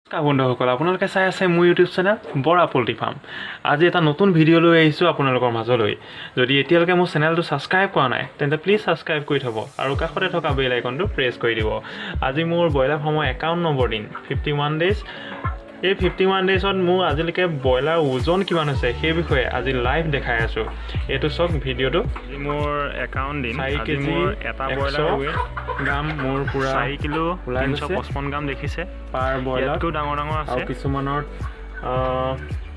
নমস্কাৰ বন্ধুসকল, আপোনালোকে চাই আছে মোৰ YouTube channel Bora poultry farm. আজি এটা নতুন ভিডিঅ' লৈ আহিছোঁ আপোনালোকৰ মাজলৈ। যদি এতিয়ালৈকে মোৰ চেনেলটো ছাবস্ক্ৰাইব কৰা নাই, তেন্তে প্লিজ ছাবস্ক্ৰাইব কৰি থ'ব আৰু কাষতে থকা বেল আইকনটো প্ৰেছ কৰি দিব। আজি মোৰ ব্ৰইলাৰ ফাৰ্মৰ 51 নম্বৰ দিন, 51 ডেইজ। এই 51 ডেইজত মোৰ আজিলৈকে ব্ৰইলাৰ ওজন কিমান হৈছে, সেই বিষয়ে আজি লাইভ দেখাই আছোঁ। এইটো চাওক ভিডিঅ'টো। আজি মোৰ 51 দিন। 4 আজি কেজি মোৰ এটা 100 ব্ৰইলাৰ ৱেইট গ্ৰাম মোৰ পূৰা 4 কিলো ওলাই তিনিশ গৈছে। 55 গ্ৰাম দেখিছে। পাৰ ব্ৰইলাৰ। ইয়াতকৈও ডাঙৰ ডাঙৰ আছে। আৰু কিছুমানত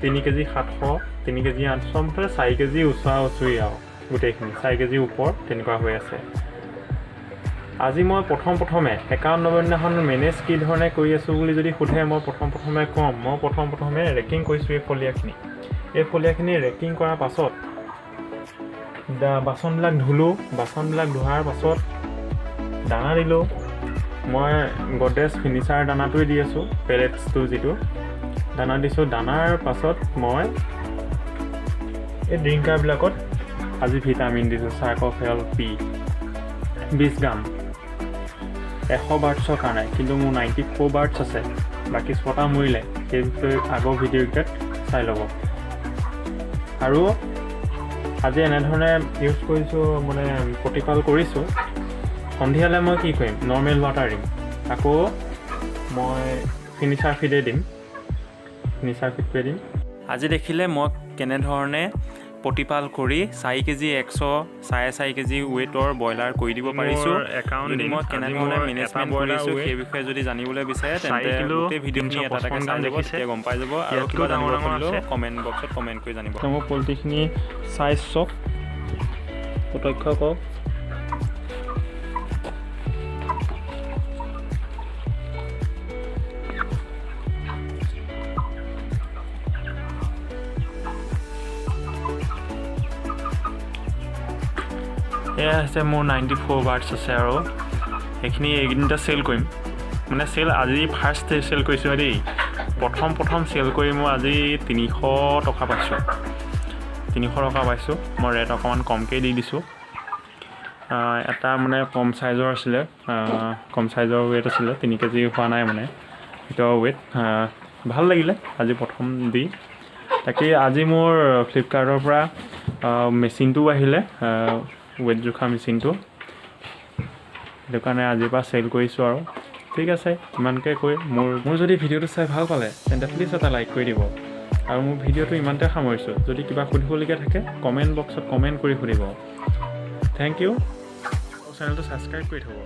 3 কেজি 700, 3 কেজি 800, মুঠতে 4 কেজি ওচৰা ওচৰি আৰু গোটেইখিনি 4 কেজি ওপৰ তেনেকুৱা হৈ আছে। আজি মই প্ৰথম প্ৰথমে 51 নম্বৰ দিনাখন মেনেজ কি ধৰণে কৰি আছোঁ বুলি যদি সোধে, মই প্ৰথম প্ৰথমে ক'ম, মই প্ৰথম প্ৰথমে ৰেকিং কৰিছোঁ এই ফলীয়াখিনি। এই ফলীয়াখিনি ৰেকিং কৰাৰ পাছত বাচনবিলাক ধুলোঁ। বাচনবিলাক ধোৱাৰ পাছত দানা দিলোঁ। মই গডৰেজ ফিনিচাৰ দানাটোৱে দি আছোঁ, পেলেটছটো যিটো দানা দিছোঁ। দানাৰ পাছত মই এই ড্ৰিংকাৰবিলাকত আজি ভিটামিন দিছোঁ, চাৰ্কফেল পি 20 গ্ৰাম 100 বাৰ্ডছৰ কাৰণে। কিন্তু মোৰ 94 বাৰ্ডছ আছে, বাকী 6টা মৰিলে। সেই বিষয়ে আগৰ ভিডিঅ'কেইটাত চাই ল'ব। আৰু আজি এনেধৰণে ইউজ কৰিছোঁ, মানে প্ৰতিপাল কৰিছোঁ। সন্ধিয়ালৈ মই কি কৰিম? নৰ্মেল ৱাটাৰ দিম, আকৌ মই ফিনিচাৰ ফিডে দিম, ফিনিচাৰ ফিডটোৱে দিম। আজি দেখিলে মই কেনেধৰণে প্ৰতিপাল কৰি 4 কেজি 100, 4.5 কেজি ৱেইটৰ ব্ৰইলাৰ কৰি দিব পাৰিছোঁ। মোৰ 51 যদি দিন। মই আজি কেনেধৰণে মোৰ এটা মেনেজমেণ্ট ব্ৰইলাৰ কৰিছোঁ, ৱেইট সেই বিষয়ে যদি জানিবলৈ বিচাৰে, 4 তেন্তে কিলো গোটেই ভিডিঅ'খিনি এটা এটাকৈ 355 চাই গ্ৰাম যাব, দেখিছে। তেতিয়া গম পাই যাব। আৰু ইয়াতকৈও কিবা ডাঙৰ জানিব ডাঙৰ খুজিলেও আছে। কমেণ্ট বক্সত কমেণ্ট কৰি জানিব। মোৰ পল্ট্ৰিখিনি চাইজ চাওক, প্ৰত্যক্ষ কৰক। এয়া হৈছে মোৰ 94 বাৰ্ডছ আছে আৰু সেইখিনি এইকেইদিনতে চেল কৰিম। মানে চেল আজি ফাৰ্ষ্ট চেল কৰিছোঁ দেই। প্ৰথম প্ৰথম চেল কৰি মই আজি 300 টকা পাইছোঁ, 300 টকা পাইছোঁ। মই ৰেট অকণমান কমকৈ দি দিছোঁ। এটা মানে কম চাইজৰ আছিলে, কম চাইজৰ ৱেইট আছিলে, 3 কেজি হোৱা নাই, মানে ভিতৰৰ ৱেইট। ভাল লাগিলে আজি প্ৰথম দি। তাকেই আজি মোৰ ফ্লিপকাৰ্টৰ পৰা মেচিনটোও আহিলে, ৱেইট জোখা মেচিনটো। সেইটো কাৰণে আজিৰ পৰা চেল কৰিছোঁ আৰু। ঠিক আছে, ইমানকৈ কৈ মোৰ যদি ভিডিঅ'টো চাই ভাল পালে, তেন্তে প্লিজ এটা লাইক কৰি দিব। আৰু মোৰ ভিডিঅ'টো ইমানতে সামৰিছোঁ। যদি কিবা সুধিবলগীয়া থাকে, কমেণ্ট বক্সত কমেণ্ট কৰি সুধিব। Thank U. চেনেলটো ছাবস্ক্ৰাইব কৰি থ'ব।